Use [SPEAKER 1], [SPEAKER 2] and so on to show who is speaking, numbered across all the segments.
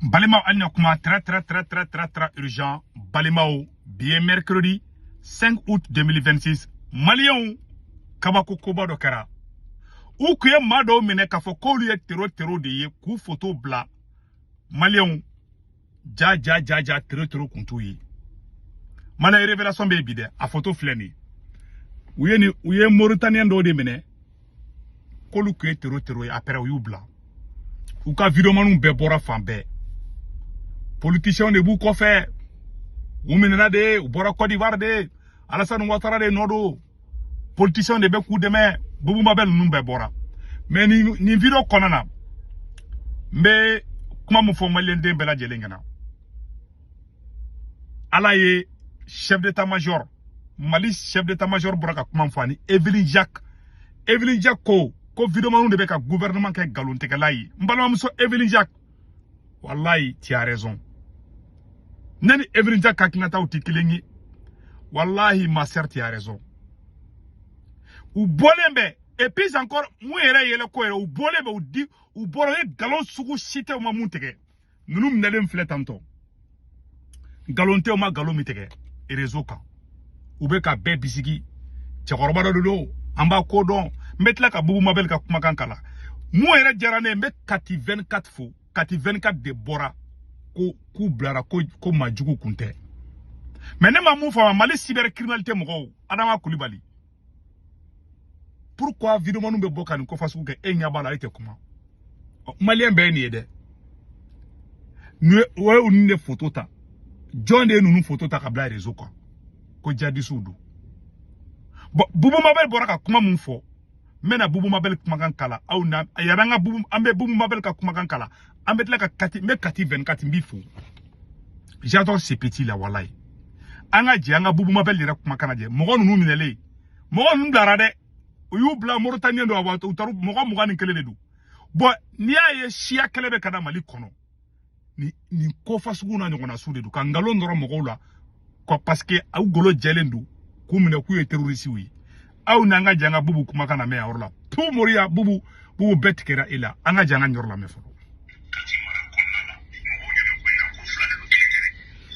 [SPEAKER 1] Balimaw, hali na kuma très très très très très très urgent. Balimaw, bi ye mercredi 5 août 2026. Maliyɛnw, kabako koba dɔ kɛra. U kun ye maa dɔw minɛ k'a fɔ k'olu ye terro terro de ye, k'u foto bila. Maliyɛnw, ja ja ja ja, terro terro kun t'u ye. Mana révélation bɛ yen bi dɛ. A foto filɛ nin ye. U ye nin, u ye Mauritanien dɔw de minɛ k'olu kun ye terro terro ye. Après, u y'u bila. U ka videomaniw bɛɛ bɔra fan bɛɛ. Politiciens de b'u kɔfɛ. U minɛna de, u bɔra Côte d'Ivoire de. Alassane Ouattara de nɔ don. Politiciens de bɛ k'u dɛmɛ. Boubou Mabel ninnu bɛɛ bɔra. Mais nin vidéo kɔnɔna na, n bɛ kuma min fɔ maliyɛn den bɛɛ lajɛlen ɲɛna, ala ye chef d'état-major Mali, chef d'état-major bɔra ka kuma fɔ ani Evelyne Jacques. Evelyne Jacques ko videomaniw de bɛ ka gouvernement kɛ nkalontigɛla ye. N balimamuso Evelyne Jacques, wallahi, tu as raison. Ne ni Evelyne Jacques hakilinataw tɛ kelen ye. Wallahi, ma sœur, tu as raison. U bɔlen bɛ, et puis encore, mun yɛrɛ yɛlɛ ko yɛrɛ, u bɔlen bɛ, u di, u bɔra, u ye nkalon sugu si tɛ u ma mun tigɛ. Ninnu minɛlen filɛ tantɔ, nkalon tɛ u ma nkalon min tigɛ réseau kan. U bɛ ka bɛɛ bisigi. Cɛkɔrɔba dɔ de don, an b'a ko dɔn. N bɛ tila ka Boubou Mabel ka kumakan kala. Mun yɛrɛ diyara ne ye, n bɛ Kati 24 fo. Kati 24 de bɔra ko k'u bilara, ko maajugu kun tɛ. Mais ne ma mun faamu, Mali cybercriminalité mɔgɔw, Adama Kulibali, pourquoi videomaniw bɛ bɔ ka nin ko fasugu kɛ? E ɲɛ b'a la, e tɛ kuma. Maliyɛn bɛɛ ye nin ye dɛ. Nin ye o ye ninnu de photo ta. Jɔn de ye ninnu photo ta ka bila réseau kan ko jadisiw don? Bon, Boubou Mabel bɔra ka kuma mun fɔ, n bɛna Boubou Mabel kumakan kala aw na. Yanni an ka Boubou, an bɛ Boubou Mabel ka kumakan kala, an bɛ tila ka Kati. N bɛ Kati 24, n b'i fo. J'adore ce petit là, walayi. An ka jɛ an ka Boubou Mabel yɛrɛ kumakan lajɛ. Mɔgɔ ninnu minɛlen, mɔgɔ ninnu bilara dɛ. U y'u bila, Mauritanien don, wa u taara, mɔgɔ 21 de don. Bon, n'i y'a ye siya kɛlɛ bɛ ka na Mali kɔnɔ, nin ko fasugu n'a ɲɔgɔnna su de don, ka nkalon dɔrɔn mɔgɔw la quoi, parce que aw golo jɛlen don k'u minɛ k'u ye terroriste ye. Aw n'an ka jɛ an ka Boubou kumakan lamɛn a yɔrɔ la. Tu moriya, Boubou, Boubou bɛɛ tigɛra e la. An ka jɛ an ka nin yɔrɔ lamɛn fɔlɔ.
[SPEAKER 2] Kati mara kɔnɔna la, mɔgɔw ɲɛ bɛ ko in na ko fila de don, kelen tɛ dɛ.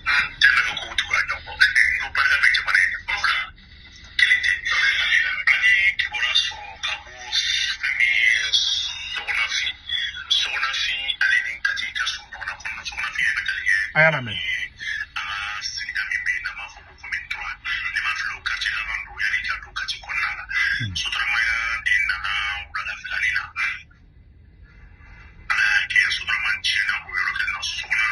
[SPEAKER 2] An tɛ ka kow tugura ɲɔgɔn kɔ. N ko barika bɛ jamana in na, fila kelen tɛ. An ye kibaruya sɔrɔ ka bɔ fɛn min ye Sɔgɔnafin. Sɔgɔnafin, ale ni Kati ka surun ɲɔgɔn na kɔnɔna. Sɔgɔnafin yɛrɛ bɛ tali kɛ
[SPEAKER 1] A y'a lamɛn.
[SPEAKER 2] an ka sigida min bɛ yen n'an b'a fɔ ko commune 3, ne m'a fili, o quartier laban don yanni ka don Kati kɔnɔna la. Sotaramaya de nana wuladafɛlanin na. Ala y'a kɛ sotarama tiɲɛna o yɔrɔ kelen na, Sɔgɔna,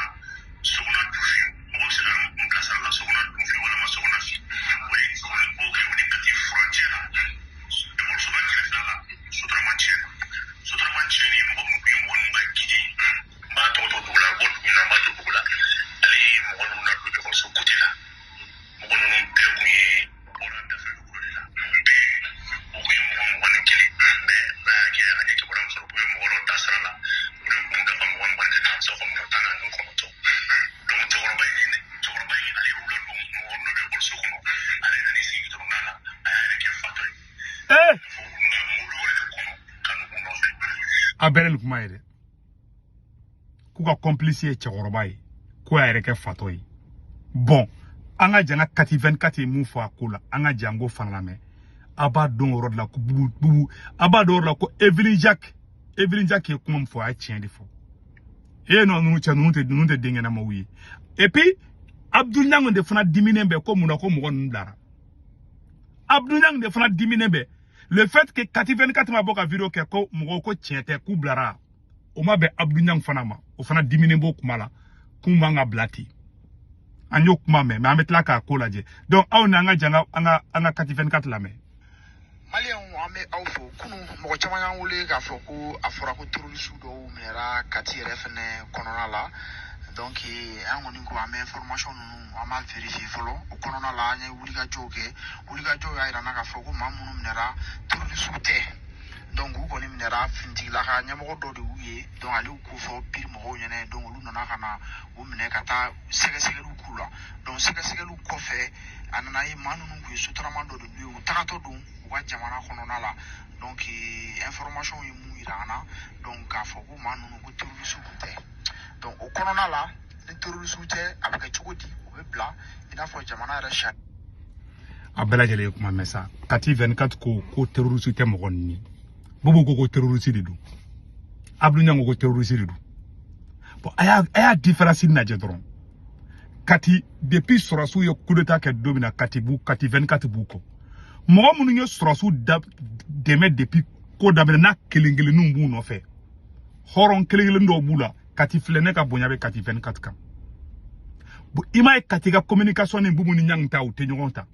[SPEAKER 2] Sɔgɔna dufin. Mɔgɔ bɛ se ka n bilasira la, Sɔgɔna dufin walima Sɔgɔna fin, o ye o kɛ o ni Kati furancɛ la, ekɔlisoba kɛrɛfɛla la. Sotarama tiɲɛna. Sotarama tiɲɛni, mɔgɔ min tun ye mɔgɔ ninnu ka guide, n b'a tɔgɔ to dugu la, bɔ dugu in na, n b'a to dugu la. Ale ye mɔgɔ ninnu ladon ekɔliso côté la. Mɔgɔ ninnu bɛɛ kun ye bɔra dafɛ dugu dɔ de la. Bɛɛ, o kun ye mɔgɔ 21. Mais ala y'a kɛ, an ye kibaruya min sɔrɔ, k'u ye mɔgɔ dɔ ta sira la, o de kun dafa mɔgɔ 21 na, an bɛ se ka fɔ mɔgɔ 19. Donc cɛkɔrɔba in, ale y'u ladon. Mɔgɔ dɔ bɛ ekɔliso kɔnɔ, ale nan'i sigi dɔrɔn la, a y'a yɛrɛ kɛ fatɔ ye. Fo nka mobili wɛrɛ de kɔnɔ ka n'u nɔfɛ.
[SPEAKER 1] A bɛɛ ni kuma ye dɛ, k'u ka complice ye cɛkɔrɔba ye, k'o y'a yɛrɛ kɛ fatɔ ye. Bon, an ka jɛ an ka Kati 24 ye mun fɔ a ko la, an ka jɛ an k'o fana lamɛn. A b'a dɔn o yɔrɔ de la ko Boubou, Boubou, a b'a dɔn o yɔrɔ la ko Evelyne Jacques, Evelyne Jacques ye kuma min fɔ, a ye tiɲɛ de fɔ. E nɔ, ninnu cɛ ninnu tɛ denkɛnɛmaw ye. Et puis Abdou Niang de fana diminen bɛ ko mun na ko mɔgɔ ninnu bilara. Abdou Niang de fana diminen bɛ le fait que Kati 24 ma bɔ ka vidéo kɛ ko mɔgɔw ko tiɲɛ tɛ k'u bilara. O ma bɛn Abdou Niang fana ma, o fana diminen b'o kuma la k'u man ka bila ten. An y'o kuma mɛn, mais an bɛ tila k'a ko lajɛ. Donc aw ni an ka jɛ an ka Kati 24 lamɛn.
[SPEAKER 3] Maliyɛnw, an bɛ aw fo. Kunu, mɔgɔ caman y'an wele k'a fɔ ko a fɔra ko terroriste dɔw minɛra Kati yɛrɛ fɛnɛ kɔnɔna la. Donc an kɔni ko an bɛ information ninnu, an b'a vérifier fɔlɔ. O kɔnɔna la, an ye wulikajɔw kɛ. Wulikajɔw y'a yira n na k'a fɔ ko maa minnu minɛra, terroriste tɛ. Donc u kɔni minɛra, finitigilaka ɲɛmɔgɔ dɔ de y'u ye. Donc ale y'u ko fɔ piri mɔgɔw ɲɛnɛ. Donc olu nana ka na u minɛ ka taa sɛgɛsɛgɛliw k'u la. Donc sɛgɛsɛgɛliw kɔfɛ, a nana ye maa ninnu kun ye sotarama dɔ de ye, u tagatɔ don u ka jamana kɔnɔna la. Donc information ye mun yira an na, donc k'a fɔ ko maa ninnu ko terroriste kun tɛ. Donc o kɔnɔna la ni terroriste tɛ, a bɛ kɛ cogo di? U bɛ bila i n'a fɔ jamana yɛrɛ sariya.
[SPEAKER 1] A bɛɛ lajɛlen ye kuma mɛn sa. Kati 24 ko ko terroriste tɛ mɔgɔ ninnu ye. Bobo ko ko terroriste de don. Abdou Niang ko terroriste de don. Bon, a y'a différence lajɛ dɔrɔn. Kati depuis sɔrɔsiw ye coup d'état kɛ don min na, Kati 24 b'u kɔ. Mɔgɔ minnu ye sɔrɔsiw dɛmɛ depuis ko daminɛ n'a kelen kelenninw b'u nɔfɛ. Hɔrɔn kelen kelen dɔw b'u la. Kati filɛ, ne ka bonya bɛ Kati 24 kan. Bon, i m'a ye Kati ka communication ni Boubou ni Niang ta, u tɛ ɲɔgɔn ta.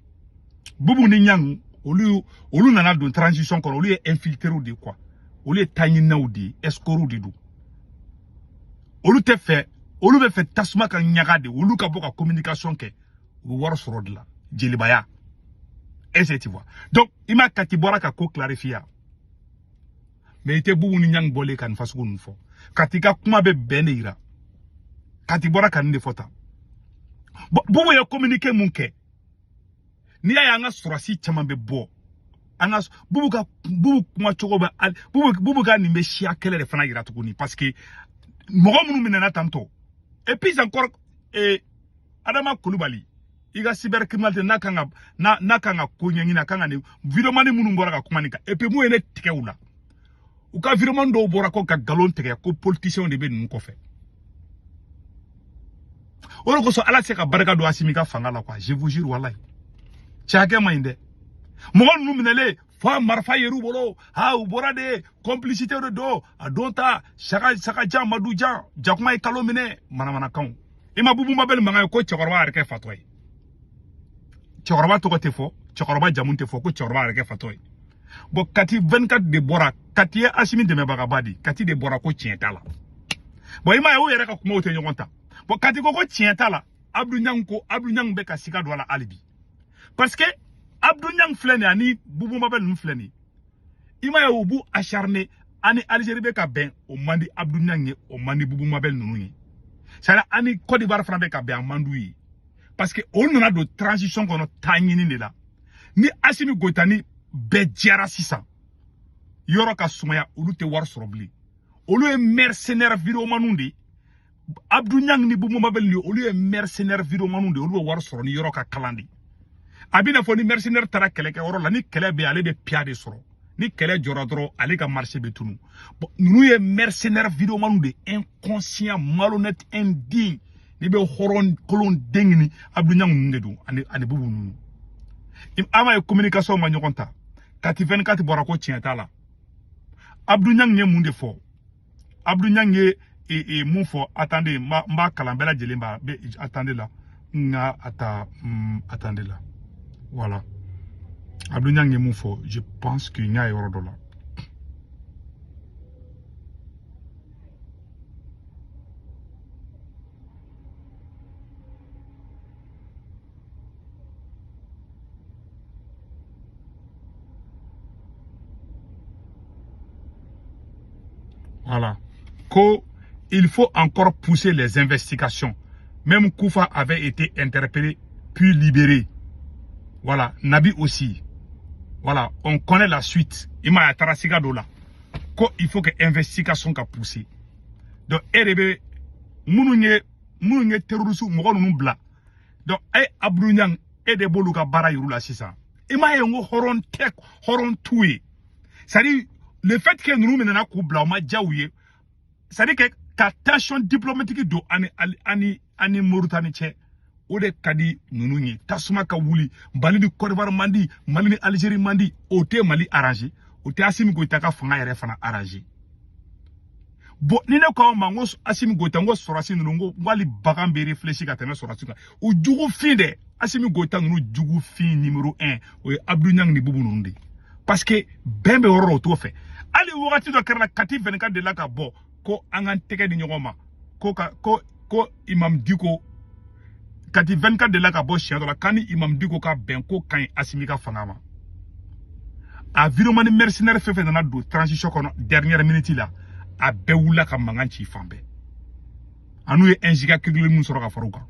[SPEAKER 1] Boubou ni Niang, olu nana don transition kɔnɔ, olu ye infiltrés de quoi. Olu ye taɲininaw de ye, escorts de don. Olu tɛ fɛ, olu bɛ fɛ tasuma ka ɲaga de, olu ka bɔ ka communication kɛ, u bɛ wari sɔrɔ de la, jelibaya. Est-ce que tu vois? Donc, i ma Kati bɔra ka ko clarifier. Mais i tɛ Boubou ni Niang bɔlen ka nin fasugu ninnu fɔ. Kati ka kuma bɛ bɛn de yira. Kati bɔra ka nin de fɔ tan. Bon, Boubou ye communiqué mun kɛ? N'i y'a ye an ka sɔrɔsi caman bɛ bɔ, an ka Boubou ka Boubou kuma cogo bɛ, Boubou ka nin bɛ siya kɛlɛ de fana yira tuguni, parce que mɔgɔ minnu minɛna tantɔ. Et puis encore, Adama Kulubali, i ka cybercriminalité n'a kan ka n'a kan ka ko ɲɛɲini, a kan ka nin vidéoman minnu bɔra ka kuma nin kan. Et puis mun ye ne tigɛ u la? U ka vidéoman dɔw bɔra ko ka nkalon tigɛ ko politiciens de bɛ ninnu kɔfɛ. O de kosɔn Ala tɛ se ka barika don Assimi ka fanga la quoi, je vous jure walayi. Cɛ hakɛ man ɲi dɛ. Mɔgɔ ninnu minɛlen fo marifa yer'u bolo, ha u bɔra de complicité de don, a don ta saka jan madu jan jakuma ye kalo minɛ manamanakanw. I ma Boubou Mabel mankan ye ko cɛkɔrɔba yɛrɛ kɛ fatɔ ye. Cɛkɔrɔba tɔgɔ tɛ fɔ, cɛkɔrɔba jamu tɛ fɔ, ko cɛkɔrɔba yɛrɛ kɛ fatɔ ye. Bon, Kati 24 de bɔra, Kati ye Assimi dɛmɛbagaba de, Kati de bɔra ko tiɲɛ t'a la. Bon, i m'a ye u yɛrɛ ka kumaw tɛ ɲɔgɔn ta. Bon, Kati ko ko tiɲɛ t'a la, Abdou Niang ko Abdou Niang bɛ ka siga don a la hali bi. Parce que Abdou Niang filɛ nin ye ani Boubou Mabel ninnu filɛ nin ye. I m'a ye u b'u acharné ani Algérie bɛ ka bɛn, o man di Abdou Niang ye, o man di Boubou Mabel ninnu ye. C'est-à-dire ani Côte d'Ivoire fana bɛ ka bɛn, a man d'u ye. Parce que o nana don transition kɔnɔ taa ɲini de la. Ni Assimi Goïta ni bɛɛ jɛra sisan, yɔrɔ ka sumaya, olu tɛ wari sɔrɔ bilen. Olu ye mercenaire vidéomanw de ye. Abdou Niang ni Boubou Mabel ni olu ye mercenaire vidéomanw de ye, olu bɛ wari sɔrɔ ni yɔrɔ ka kalan de. A bɛna fɔ ni mercenaire taara kɛlɛkɛyɔrɔ la, ni kɛlɛ bɛ yen, ale bɛ piya de sɔrɔ. Ni kɛlɛ jɔra dɔrɔn, ale ka marché bɛ tunu. Bon, ninnu ye mercenaire vidéomanw de, inconscient, malhonnête, indigne. N'i bɛ hɔrɔn kolon den ɲini, Abdou Niang ninnu de don, ani Boubou ninnu. An m'a ye communication ma ɲɔgɔn ta. Kati 24 bɔra ko tiɲɛ t'a la. Abdou Niang ye mun de fɔ? Abdou Niang ye mun fɔ? Attendez, n b'a kalan bɛɛ lajɛlen b'a, attendez la. N ka a ta, attendez la. Voilà. Abdou Niang ye mun fɔ? Je pense que n y'a ye yɔrɔ dɔ la. Voilà. Ko, il faut encore pousser les investigations. Même Koufa avait été interpellé puis libéré. Voilà. Nabi aussi. Voilà. On connaît la suite. Il m'a tarasiga do la. Ko, il faut que investigation ka pousser. Donc, RB, munu ye terroriste mɔgɔ ninnu bila. Donc, e Abdou Niang, e de b'olu ka baara yir'u la sisan. I m'a ye n ko hɔrɔn tɛ, hɔrɔn t'u ye. C'est-à-dire, le fait que ninnu minɛna k'u bila, o ma diya u ye. C'est-à-dire que ka tension diplomatique don ani Mauritanie cɛ, o de ka di ninnu ye. Tasuma ka wuli, Mali ni Côte d'Ivoire man di, Mali ni Algérie man di, o tɛ Mali arranger, o tɛ Assimi Goïta ka fanga yɛrɛ fana arranger. Bon, ni ne ko aw ma n ko Assimi Goïta, n ko sɔrɔsi ninnu, n ko hali bagan bɛ réfléchir ka tɛmɛ sɔrɔsi kan. O jugu fin dɛ, Assimi Goïta ninnu jugu fin numéro 1, o ye Abdou Niang ni Boubou ninnu de ye. Parce que bɛn bɛ yɔrɔ dɔ, o t'o fɛ. Hali wagati dɔ kɛra la, Kati 24 de la ka bɔ ko an k'an tɛgɛ di ɲɔgɔn ma, ko ka ko ko Imam Dicko, Kati 24 de la ka bɔ siɲɛ dɔ la k'an ni Imam Dicko ka bɛn ko ka ɲi Assimi ka fanga ma. A vidéoman ni mercenaire fɛn fɛn nana don transition kɔnɔ dernière minute la, a bɛɛ wulila ka mankan ci fan bɛɛ. A n'u ye 1 giga kelen mun sɔrɔ ka fara u kan.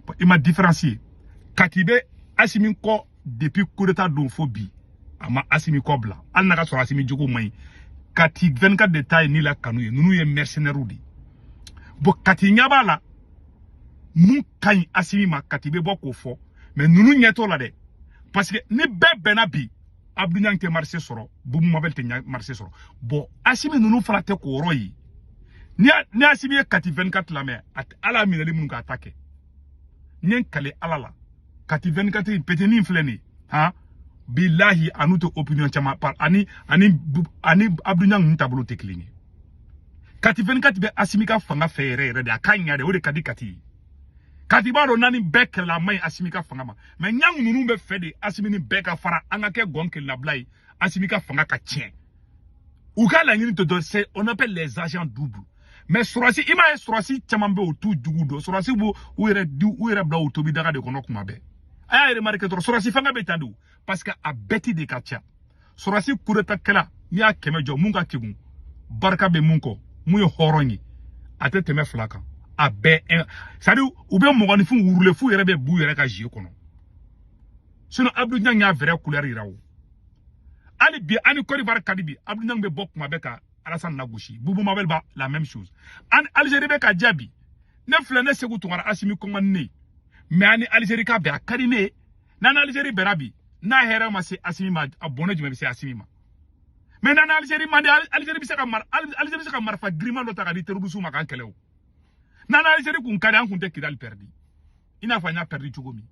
[SPEAKER 1] Bon, i ma différence ye. Kati bɛ Assimi kɔ depuis coup d'état don fo bi, a ma Assimi kɔ bila. Hali n'a ka sɔrɔ Assimi jogo man ɲi. Kati 24 de ta ye ni la kanu ye. Ninnu ye mercenaires de ye. Bon, Kati ɲɛ b'a la mun ka ɲi Asimi ma, Kati bɛ bɔ k'o fɔ, mais ninnu ɲɛ t'o la dɛ, parce que ni bɛɛ bɛnna bi, Abdou Niang tɛ marché sɔrɔ, Boubou Mabel tɛ marché sɔrɔ. Bon, Asimi ninnu fana tɛ k'o yɔrɔ ye. Ni Asimi ye Kati 24 lamɛn, a ala minɛli minnu k'a ta kɛ, n ye n kale ala la, Kati 24 petinin filɛ nin ye, han, bilahi, a n'u tɛ opinion caman par ani Abdou Niang ninnu taabolo tɛ kelen ye. Kati 24 bɛ Asimi ka fanga fɛ yɛrɛ yɛrɛ de, a ka ɲa de, o de ka di Kati ye. Kati b'a dɔn naani bɛɛ kɛlɛla, a man ɲi Asimi ka fanga ma, mais Niang ninnu bɛ fɛ de Asimi ni bɛɛ ka fara, an ka kɛ gɔn kelenabila ye, Asimi ka fanga ka tiɲɛ. U ka laɲini tɛ dɔn, c'est on appelle les agents doubles. Mais sɔrɔsi, i m'a ye, sɔrɔsi caman bɛ yen, u t'u jugu dɔn. Sɔrɔsi b'u u yɛrɛ di, u yɛrɛ bila u tobi daga de kɔnɔ kuma bɛɛ. A y'a remarqué dɔrɔn, sɔrɔsi fanga bɛ tan de, parce que a bɛɛ de ka ca. Sɔrɔsi coup d'état kɛla, n'i y'a 100 jɔ, mun ka kegun, barika bɛ mun kɔ, mun ye hɔrɔn ye, a tɛ tɛmɛ 2 kan. A bɛɛ, c'est à dire u bɛ mɔgɔninfin wurulen f'u yɛrɛ bɛ b'u yɛrɛ ka jeu kɔnɔ. Sinon Abdou Niang y'a vrai couleur yira o. Hali bi, ani Côte d'Ivoire ka di bi, Abdou Niang bɛ bɔ kuma bɛɛ ka Alassane lagosi, Boubou Mabel ba la même chose. Ani Algérie bɛ ka jaabi, ne filɛ, ne Segu Tunkara, Asimi kɔngɔ ni ne ye, mais ani Algérie ka bɛn, a ka di ne ye. N'an Algérie bɛnna bi, n'a hɛrɛ ma se Asimi ma, a bɔnɛ jumɛn bɛ se Asimi ma? Mais n'an Algérie man di, Algérie bɛ se ka marifa giriman dɔ ta ka di terroristes ma k'an kɛlɛ o. N'an Algérie kun ka di, an kun tɛ Kidali perdu i n'a fɔ an y'a perdu cogo min.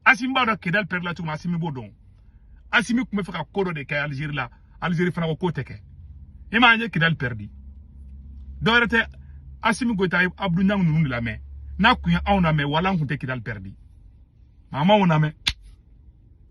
[SPEAKER 1] Asimi b'a dɔn Kidali perdu la cogo min, Asimi b'o dɔn. Asimi tun bɛ fɛ ka ko dɔ de kɛ Algérie la, Algérie fana ko k'o tɛ kɛ. I m'a ye, Kidali perdu, dɔwɛrɛ tɛ, Asimi Goïta ye Abdou Niang ninnu de lamɛn. N'a kun ye anw lamɛn, wala an kun tɛ Kidali perdu. Maa m'anw lamɛn.